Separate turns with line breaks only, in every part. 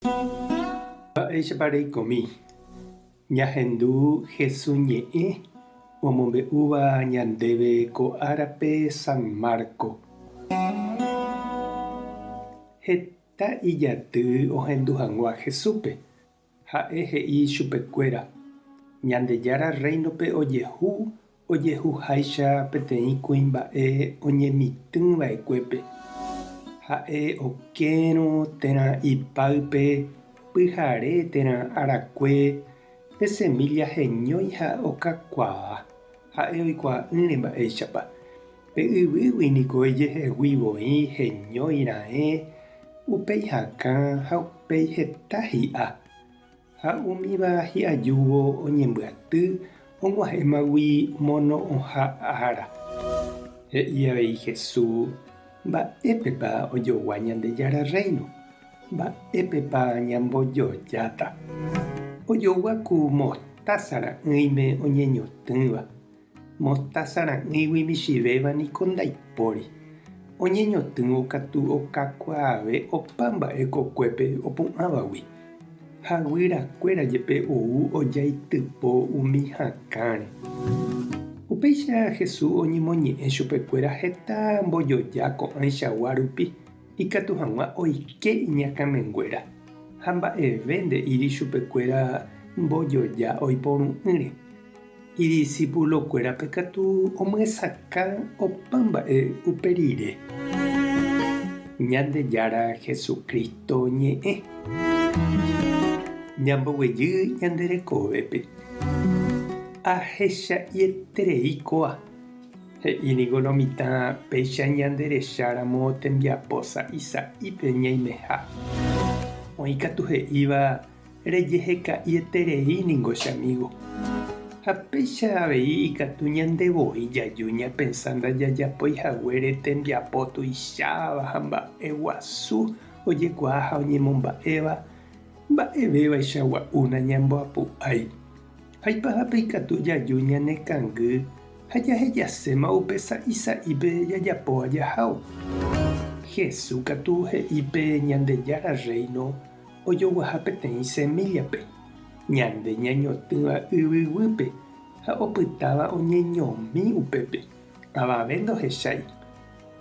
Mba'éichapa reikomi? Ñahendu Jesús ñe'ẽ omombe'úva ñandéve ko árape San Marco. Heta ijaty ohendu hag̃ua Jesúspe. Ha'e he'i chupekuéra, Ñandejára Rréinope ojehu ojehuháicha peteĩ kuimba'e oñemitỹ va'ekuépe. Ha'e okérõ térã ipáype pyhare térã arakue pe semílla heñói ha okakuaa, ha'e oikuaa'ỹre mba'éichapa. Pe yvýgui niko ijehegui voi heñói raẽ, upéi hakã ha upéi heta hi'a. Ha umíva hi'ajúvo oñembyaty og̃uahẽmagui mono'õha ára. He'i avei Jesús, Mba'épepa ojogua Ñandejára Rréino? Mba'épepa ñambojojáta? Ojogua ku mostása ra'ỹime oñeñotỹva. Mostása ra'ỹigui michĩvéva niko ndaipóri. Oñeñotỹvo katu okakuaave opa mba'e kokuépe opu'ãvagui. Ha guyrakuéra jepe ou ojaitypo umi hakãre. Upéicha Jesús oñemoñe'ẽ chupekuéra heta mbojoja ko'ãichagua rupi ikatu hag̃ua oike iñakãmenguéra, ha mba'eve nde'íri chupekuéra mbojoja oiporu'ỹre. Idisipulokuérape katu omyesakã opa mba'e upe rire. Ñandejára Jesucristo ñe'ẽ. Ñamboguejy ñande rekovépe. Ahecha'ieterei kóa. He'i niko lo mitã péicha ñande recháramo tembiapo sa'i sa'ípe ñaimeha. Oĩ katu he'íva Rejeheka'ieterei ningo che amígo. Ha péicha avei ikatu ñande voi jaju ñapensa ndajajapói haguére tembiapo tuicháva ha mba'e guasu ojekuaa ha oñemomba'éva, mba'evévaicha gua'u nañamboapu'ái. Ha ipahápe ikatu jaju ñanekangy ha jahejaséma upe sa'i sa'ípe jajapóva jahávo. Jesús katu he'i pe Ñandejára Rréino ojoguaha peteĩ semíllape, ñande ñañotỹva yvy guýpe ha opytáva oñeñomi upépe, avave ndohechái.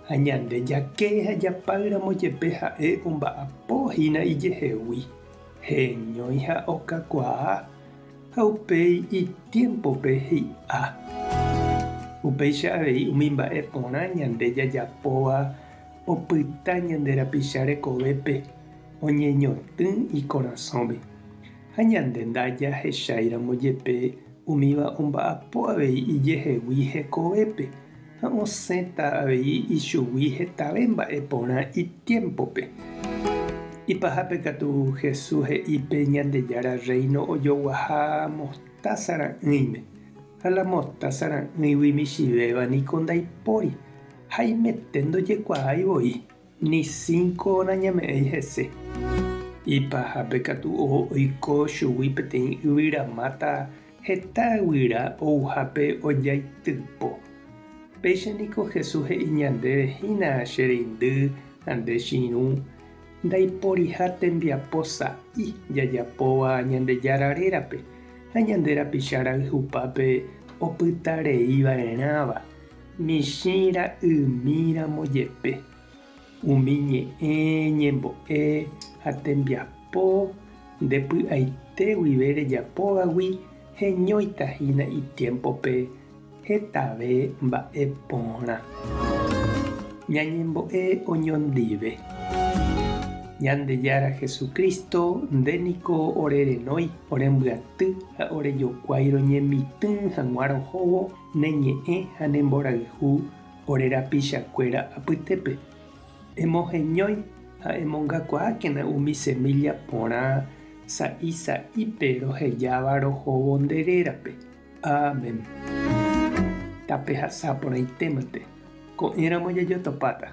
Ha ñande jake ha japáyramo jepe ha'e omba'apo hína ijehegui, heñói ha okakuaa, ha upéi itiémpope hi'a. Upéicha avei umi mba'e porã ñande jajapóva opyta ñande rapicha rekovépe oñeñotỹ ikorasõme. Ha ñande ndajahecháiramo jepe umíva omba'apo avei ijehegui hekovépe ha osẽta avei ichugui hetave mba'e porã itiémpope. Ipahápe katu Jesús he'i pe Ñandejára Rréino ojoguaha mostása ra'ỹime, ha la mostása ra'ỹigui michĩvéva niko ndaipóri. Haimete ndojekuaái voi, ni sínko nañame'ẽi hese. Ipahápe katu oho oiko chugui peteĩ yvyramáta heta guyra ouhápe ojaitypo. Péicha niko Jesús he'i ñandéve hína che reindy ha nde che irũ, ndaiporiha tembiapo sa'i jajapóva Ñandejára rérape ha ñande rapicha rayhupápe opyta rei va'erãva. Michĩ ra'ymi ramo jepe, umi ñe'ẽ, ñembo'e ha tembiapo nde py'aite guive rejapóvagui heñóita hína itiémpope hetave mba'e porã. Ñañembo'e oñondive. Ñandejára Jesucristo, nde niko ore renói, orembyaty ha orejokuái roñemitỹ hag̃ua rohóvo Ne ñe'ẽ ha ne mborayhu ore rapichakuéra apytépe. Emoheñói ha emongakuaákena umi semílla porã sa'i sa'ípe rohejáva rohóvo nde rérape. Amén. Tapehasa porãitémante. Ko'ẽramo jajotopáta.